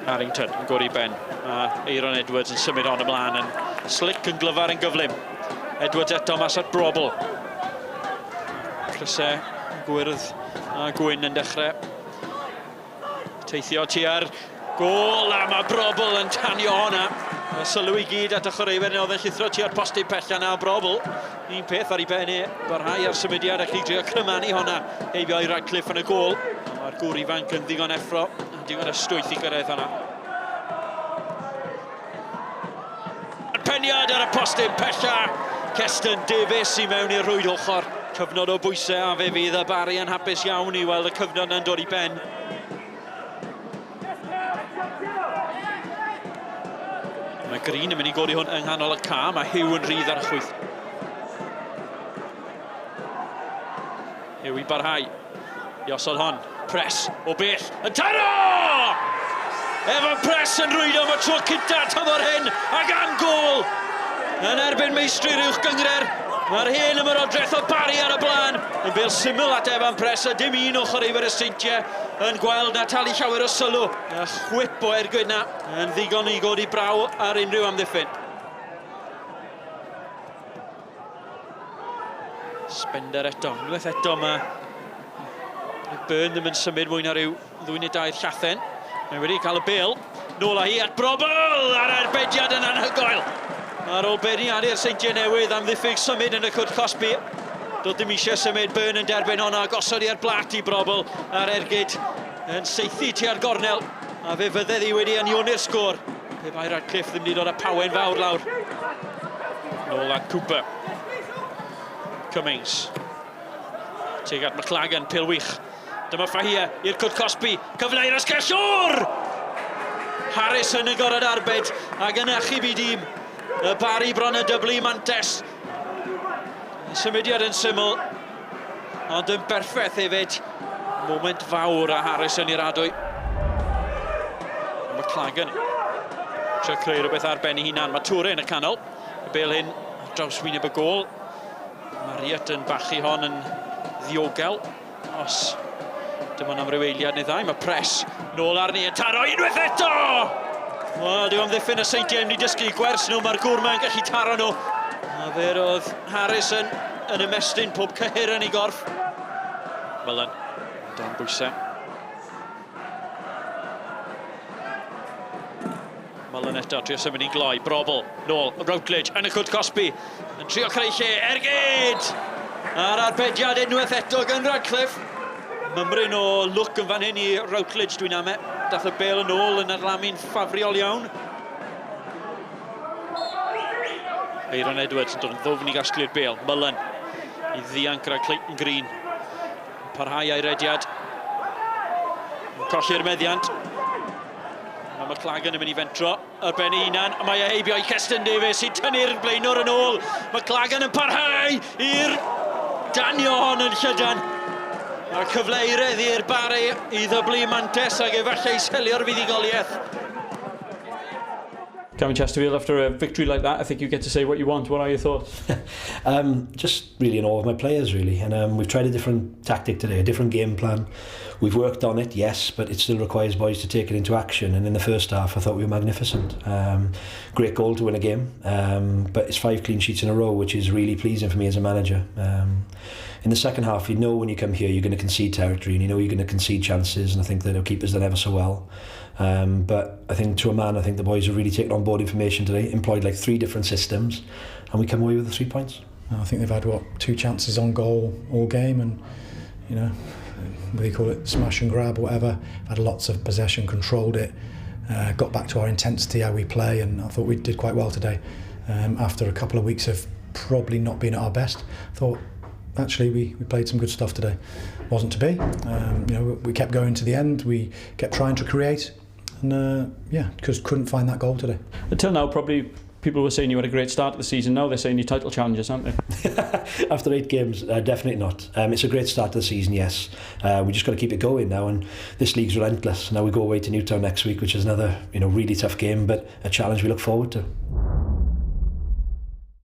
Harrington yn godi ben. Mae Aaron Edwards yn symud hon ymlaen yn slick yn glyfar yn gyflym. Edwards eto mas at Brobl. Crysau gwyrdd a gwyn yn dechrau teithio tua'r gôl a mae Brobl yn tanio honna. Y sylw i gyd at y chwaraewyr neu oedd yn llithro tua'r postyn pella na Brobl. Un peth ar ei ben e, barhau ar symudiad ac i drio crymanu honna heibio i Radcliffe yn y gôl. Mae'r gŵr ifanc yn ddigon effro, yn digon ystwyth i gyrraedd honna. Peniad ar y postyn pella, Keston Davies i mewn i'r rhwyd ochr. Cyfnod o bwysau a fe fydd y Barry yn hapus iawn i weld y cyfnod yna'n dod i ben. Mae Green yn mynd i godi hwn yng nghanol y ca. Mae Hugh yn rhydd ar y chwyth. Hugh i barhau. I osod hon. Press o bell. Yn taro! Evan Press yn rwydo am y tro cynta tymor hyn ac am gôl yn erbyn meistri'r uwch gyngrer. Mae'r hen ymerodraeth o Barry ar y blaen yn bel syml at Evan Press a dim un o chwaraewyr y Seintiau yn gweld na talu llawer o sylw. Y chwip o ergyd na yn ddigon i godi braw ar unrhyw amddiffyn. Spender eto, unwaith eto mae Byrne ddim yn symud mwy na rhyw ddwy neu dair llathen. Mae wedi cael y bel. Nôl â hi at Brobl a'r erbediad yn anhygoel. Ar ôl beirniadu'r Seintiau Newydd am ddiffyg symud yn y cwrt cosbi. Doedd dim eisiau symud, Byrne yn derbyn honno a gosod i ar blat i Brobl a'r ergyd yn saethu tua'r gornel. A fe fydded hi wedi unioni'r sgôr. Pe bai Radcliffe ddim wedi dod â pawen fawr lawr. Nôl at Cooper. Cummings. Tuag at McLagan, pil wych. Dyma Fahia i'r cwrt cosbi. Cyfle i'r asgellwr! Harris yn y gorau arbed ac yn achub i dîm. Y Barry bron yn dyblu mantes. Symudiad yn syml, ond yn berffaith hefyd. Moment fawr a Harris yn i'r adwy. McLagan. Trio creu rhywbeth ar ben ei hunan. Mae Toure yn y canol. Y bel hyn draws wyneb y gôl. Marriott yn bachu hon yn ddiogel. Os dim ond am ryw eiliad neu ddau, mae Press nôl arni yn taro unwaith eto! Wel, dyw amddiffyn y Seintiau ddim wedi dysgu gwers nhw, mae'r gŵr ma'n gallu taro nhw. A fe roedd Harrison yn ymestyn pob cyhyr yn ei gorff. Mullen, dan bwysau. Mullen eto, trio symud i'n gloi, Brobl, nôl, Routledge, yn y cwrt cosbi, yn trio creu lle, ergyd! A'r arbediad unwaith eto gan Radcliffe. Mymryn o lwc yn fan hyn i Routledge, dwi'n ame. Dath y bel yn ôl yn adlamu'n ffafriol iawn. Aaron Edwards yn dod yn ddwfn i gasglu'r bel. Mullen i ddianc rhag Clayton Green. Parhau a'i rediad. Colli'r meddiant. Mae McLagan yn mynd i fentro ar ben ei hunan. Mae e heibio i Keston Davies sy'n tynnu'r blaenwr yn ôl. McLagan yn parhau i'r danio hon yn llydan. Mae cyfle i reddi'r Barry i ddyblu mantes ac efallai i selio'r fuddugoliaeth. Gavin Chesterfield, after a victory like that, I think you get to say what you want. What are your thoughts? um, just really in awe of my players, really. And um, we've tried a different tactic today, a different game plan. We've worked on it, yes, but it still requires boys to take it into action. And in the first half, I thought we were magnificent. Um, great goal to win a game, um, but it's five clean sheets in a row, which is really pleasing for me as a manager. Um, in the second half, you know when you come here, you're going to concede territory and you know you're going to concede chances. And I think that our keepers done ever so well. Um, but I think to a man, I think the boys have really taken on board information today, employed like three different systems, and we come away with the three points. I think they've had, what, two chances on goal all game, and, you know, what do you call it, smash and grab or whatever. Had lots of possession, controlled it, uh, got back to our intensity, how we play, and I thought we did quite well today. Um, after a couple of weeks of probably not being at our best, thought actually we, we played some good stuff today. Wasn't to be. Um, you know, we kept going to the end. We kept trying to create, and uh, yeah, just couldn't find that goal today. Until now, probably people were saying you had a great start to the season. Now they're saying you're title challengers, aren't they? After eight games, uh, definitely not. Um, it's a great start to the season, yes. Uh, we just got to keep it going now, and this league's relentless. Now we go away to Newtown next week, which is another you know really tough game, but a challenge we look forward to.